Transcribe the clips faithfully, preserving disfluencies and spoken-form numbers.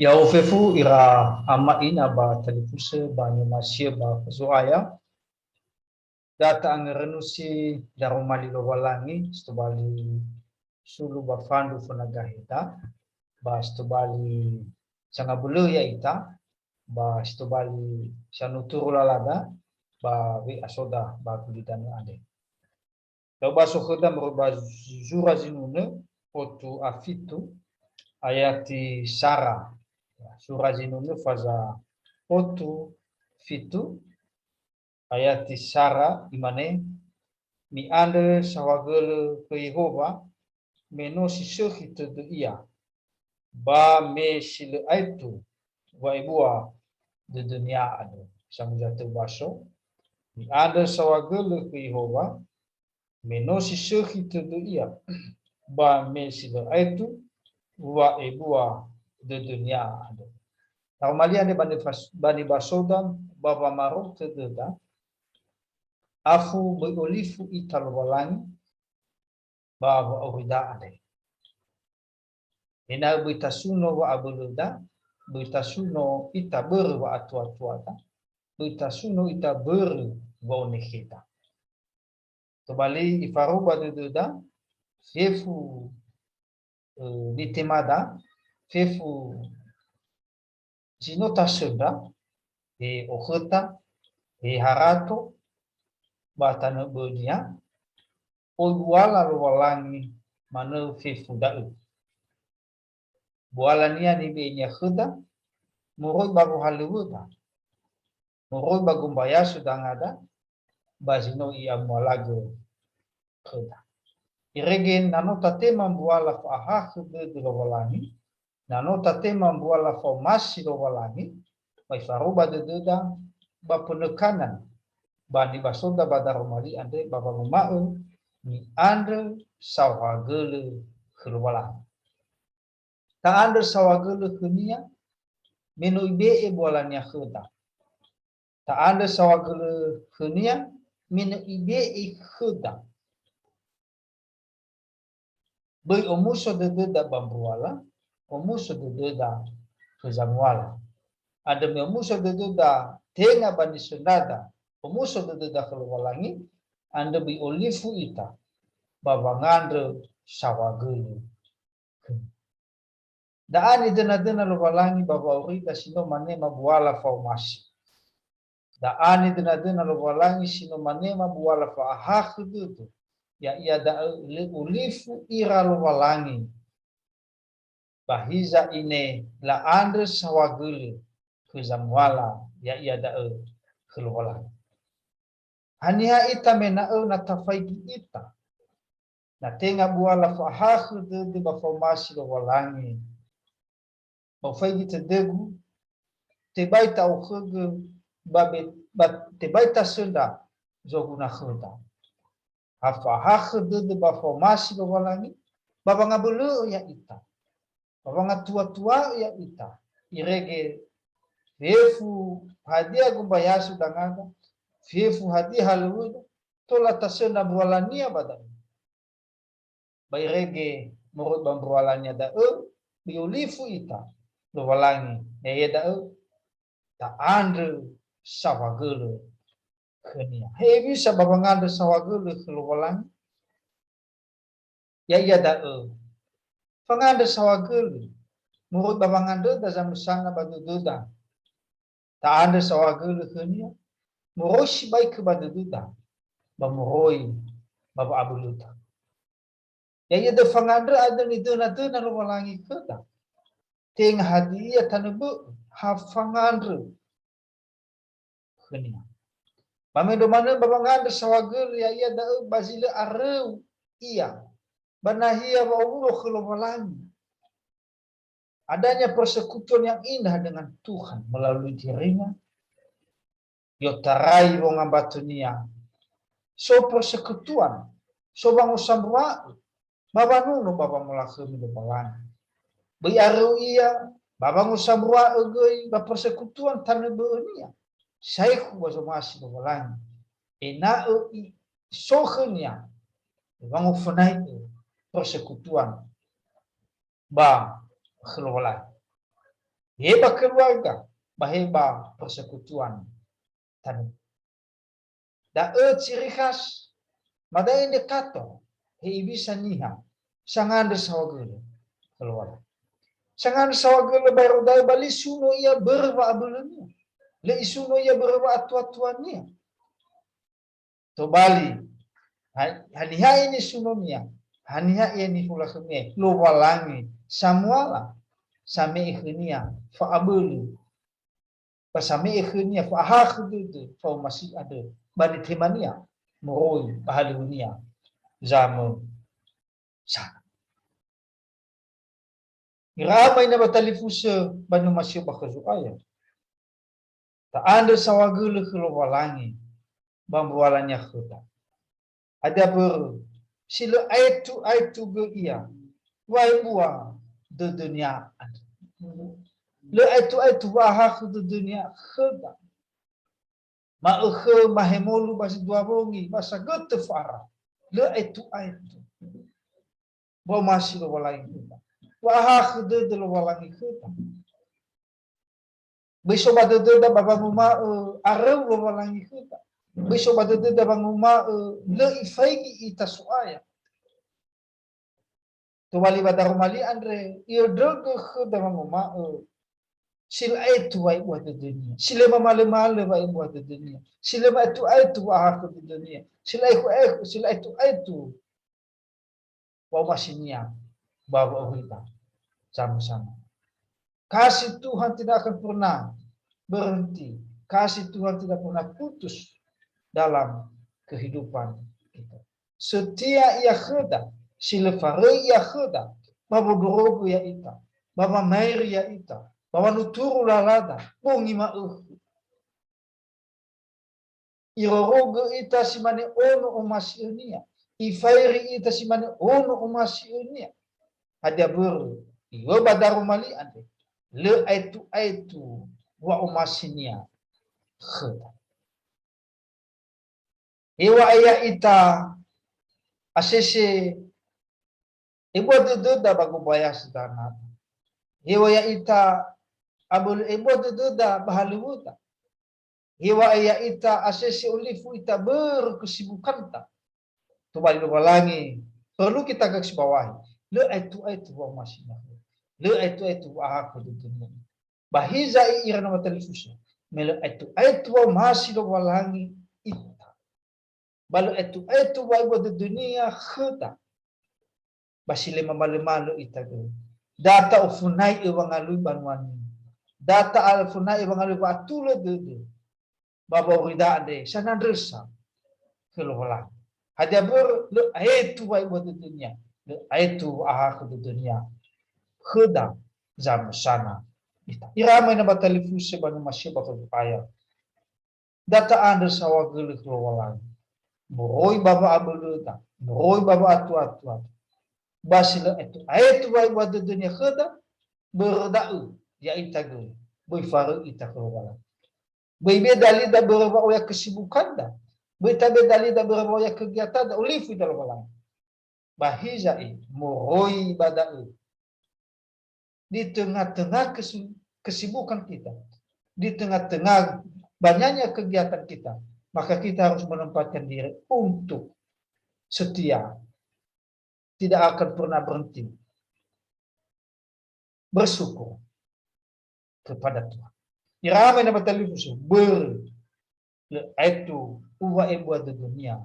Ya'o fefu ira ama ina ba talifusö ba ni'omasi'ö ba Zo'aya. Da ta'angerönusi daroma li Lowalangi, si tobali sulu ba fandu fönagaheda, ba si tobali sangabölö ya'ita, ba si tobali sanuturu lalada, ba we'asoda ba gulidanö andre. La'ubaso khöda moroi ba zura Zinunö otu a fitu, ayati sara. Sura Zinunö faza otu fitu, ayati sara, imane, "Mi'andrö saohagölö khö Yehowa, me no si sökhi tödö Ia, ba me si lö aetu wa'ebua dödönia andrö." Samuza tö ubaso, "Mi'andrö saohagölö khö Yehowa, me no si sökhi tödö Ia, ba me si lö aetu wa'ebua dödönia andrö." Ta'omali andre ba nifas-, ba nibasoda ba wamaro tödöda, afu böi olifu ita Lowalangi ba wa'aurida andre. Ena'ö böi tasuno wa'abölöda, böi tasuno ita börö wa'atuatuada, böi tasuno ita börö wa'onekheda. Tobali ifaroba dödöda, fefu, eh, nitemada, fefu si no tasöndra, he okhöta, he harato, ba tanö bönia, oi buala Lowalangi manö fefu da'ö. Bualania nibe'enia khöda, moroi ba wohalöŵöda, moroi ba gombayasu dangada, ba zi no i'amualagö khöda. Irege na no tatema mbuala fa'ahakhö dödö Lowalangi, na no tatema mbuala fa'omasi Lowalangi, ba ifaroba dödöda ba pönökanan, ba nibasoda ba daroma li andre ba wanguma'ö, "Mi'andrö saohagölö khö Lowalangi." Ta'andrö saohagölö khö-Nia, me no Ibe'e bualania khöda. Ta'andrö saohagölö khö-Nia, me no Ibe'e khöda. Böi omuso dödöda ba mbuala, omuso dödöda khö Zamuala. Andrö me omuso dödöda tenga ba nisöndrada, omuso dödöda khö Lowalangi, andrö böi olifu ita ba wangandrö saohagölö. Da'a nidönadöna Lowalangi ba wa'aurida si no manema buala fa'omasi. Da'a nidönadöna Lowalangi si no manema buala fa'ahakhö dödö, ya'ia da'ö lö olifu ira Lowalangi. Ba hiza ine la'andrö saohagölö khö Zamuala, ya'ia da'ö khö Lowalangi. Haniha ita me na'ö na tafaigi ita? Na tenga buala fa'ahakhö dödö ba fa'omasi Lowalangi. Ba ufaigi tödögu, tebai ta'okhögö, ba be-, ba tebai tasöndra zoguna khöda. Ha fa'ahakhö dödö ba fa'omasi Lowalangi, ba wangabölö'ö ya'ita. Ba wangatuatua'ö ya'ita, irege fefu hadia gombayasu dangada, fefu hadia halöŵöda, tola tasöndra mbualania ba da'ö. Ba irege moroi ba mbualania da'ö, böi olifu ita Lowalangi, ya'ia da'ö ta'andrö saohagölö khö-Nia. Hewisa ba wangandrö saohagölö khö Lowalangi? Ya'ia da'ö, fangandrö saohagölö, moroi ba wangandröda zamösana ba dödöda. Ta'andrö saohagölö khö-Nia, moroi sibai khö ba dödöda, ba moroi ba wa'abölöda. Ya'ia da'ö fangandrö andrö nidönadöna Lowalangi khöda. Tenga hadia tanö bö'ö, ha fangandrö khö-Nia. Ba mendrua manö ba wangandrö saohagölö, ya'ia da'ö ba zi lö aröu ia ba nahia wa'owulo khö Lowalangi. Adanya persekutuan yang indah dengan Tuhan melalui dirinya, i'otarai wongambatönia. So persekutuan, so wangosambua, ba wanuno ba wangolakhömi Lowalangi. Böi aröu ia, ba wangosambua göi ba persekutuan tanö bö'önia, saekhu ba zomasi Lowalangi, ena'ö i-, so khönia wangofönai'ö persekutuan ba khö Lowalangi. He ba keluarga, ba he ba persekutuan tanö. Da'ö ciri khas, ma da'e indikator, he iŵisa niha sangandrö saohagölö khö Lowalangi. Sangandrö saohagölö baero da'ö ba lö isuno ia börö wa'abölönia. Lö isuno ia börö wa'atuatuania. Tobali, ha-, haniha ia nisunonia, haniha ia nifolakhönia, Lowalangi samuala, same'e khönia fa'abölö, ba same'e khönia fa'ahakhö dödö fa'omasi andrö ba nitemania moroi ba halöŵönia zamösana. Ira ama ina ba talifusö ba numa sio ba khö Zo'aya. Ta'andrö saohagölö khö Lowalangi ba mbualania khöda. Hadia börö, si lö aetu-aetu gö ia, wa'ebua dödönia andrö. Lö aetu-aetu wa'ahakhö dödönia khöda. Ma'ökhö mahemolu ba si dua wongi, ba sagötö fa'ara. Lö aetu-aetu wa'omasi Lowalangi khöda. Wa'ahakhö dödö Lowalangi khöda. Böi so ba dödöda ba wanguma'ö aröu Lowalangi khöda. Böi so ba dödöda wanguma'ö lö ifaigi ita So'aya. Tobali ba daroma li andre, i'öndrögö khöda wanguma'ö, si lö aetu wa'ebua dödönia, si lö mamalömalö wa'ebua dödönia, si lö ma'aetu-aetu wa'ahakhö dödönia, si lö aetu-aetu, si lö aetu-aetu wa'omasinia ba wa'ohita zamösana. Kasih Tuhan tidak akan pernah berhenti. Kasih Tuhan tidak pernah putus dalam kehidupan kita. Setia Ia khöda, si lö faröi Ia khöda, ba wondrorogö ya'ita, ba wamaeri ya'ita, ba wanuturu lalada, bongi ma'ökhö. Irorogö ita si mane ono omasi'ö-Nia. Ifairi ita si mane ono omasi'ö-Nia. Hadia börö, iŵa'ö ba daroma li andre, lö aetu-aetu wa'omasi-Nia khöda. Heŵa'ae ya'ita asese ebua dödöda ba gombaya si danada. Heŵa'ae ya'ita abölö ebua dödöda ba halöŵöda. Heŵa'ae ya'ita asese olifu ita börö kesibukanta. Tobali Lowalangi, perlu kita garis bawahi. Lö aetu-aetu wa'omasi-Nia. Lö aetu-aetu wa'ahakhö dödö-Nia. Ba hiza ira na ba talifusö, me lö aetu-aetu wa'omasi Lowalangi ita. Ba lö aetu-aetu wa'ebua dödö-Nia khöda. Ba si lö mamalömalö ita gö. Da ta'ofonai'ö wangalui banua-Nia. Da ta'ofonai'ö wangalui wa'atulö dödö. Ba wa'aurida andre sanandrösa khö Lowalangi. Hadia börö, lö aetu wa'ebua dödö-Nia, lö aetu wa'ahakhö dödö-Nia khöda zamösana ita. Ira ama ina ba talifusö ba numa sio ba khö Zo'aya. Da ta'andrö saohagölö khö Lowalangi. Moroi ba wa'abölöda, moroi ba wa'atuatuada. Ba si lö aetu-aetu wa'ebua dödö-Nia khöda, börö da'ö, ya'ita gö, böi faröi ita khö Lowalangi. Böi be dalida börö wa'oya kesibukanda. Böi tabe dalida börö wa'oya kegiatanda, olifu ita Lowalangi. Ba hiza e, moroi ba da'ö. Di tengah-tengah kesu-, kesibukan kita, di tengah-tengah banyaknya kegiatan kita, maka kita harus menempatkan diri untuk setia, tidak akan pernah berhenti bersyukur kepada Tuhan. Ira ama ina ba talifusö, börö lö aetu wa'ebua dödö-Nia.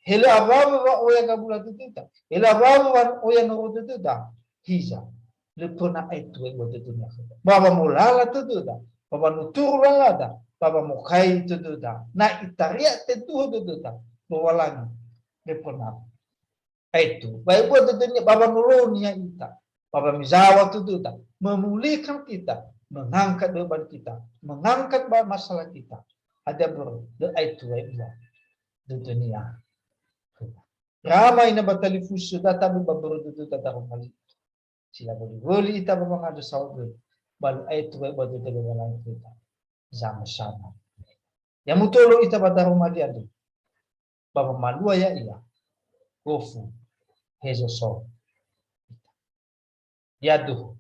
He lö awawö wa'oya gabula dödöda. He lö awawö wa'oya noro dödöda. Hiza, lö pernah aetu wa'ebua dödö-Nia khöda. Ba wamolala tödöda, ba wanuturu lalada, ba wamokai tödöda. Na itaria teduhö dödöda, Lowalangi, lö pernah aetu wa'ebua dödö-Nia, ba wanoloni ya'ita, ba wamizaŵa tödöda, memulihkan kita, mengangkat beban kita, mengangkat ba-, masalah kita. Hadia börö, lö aetu wa'ebua dödö-Nia. Ira ama ina ba talifusö, da ta'abu ba börö dödöda daroma li. Si lawöli-wöli ita ba wangandrö saohagölö, ba lö aetu wa'ebua dödö Lowalangi khöda zamösana. Ya mutolo ita ba daroma li andrö, ba wamalua ya'ia gofu hezo so. Yaduhu,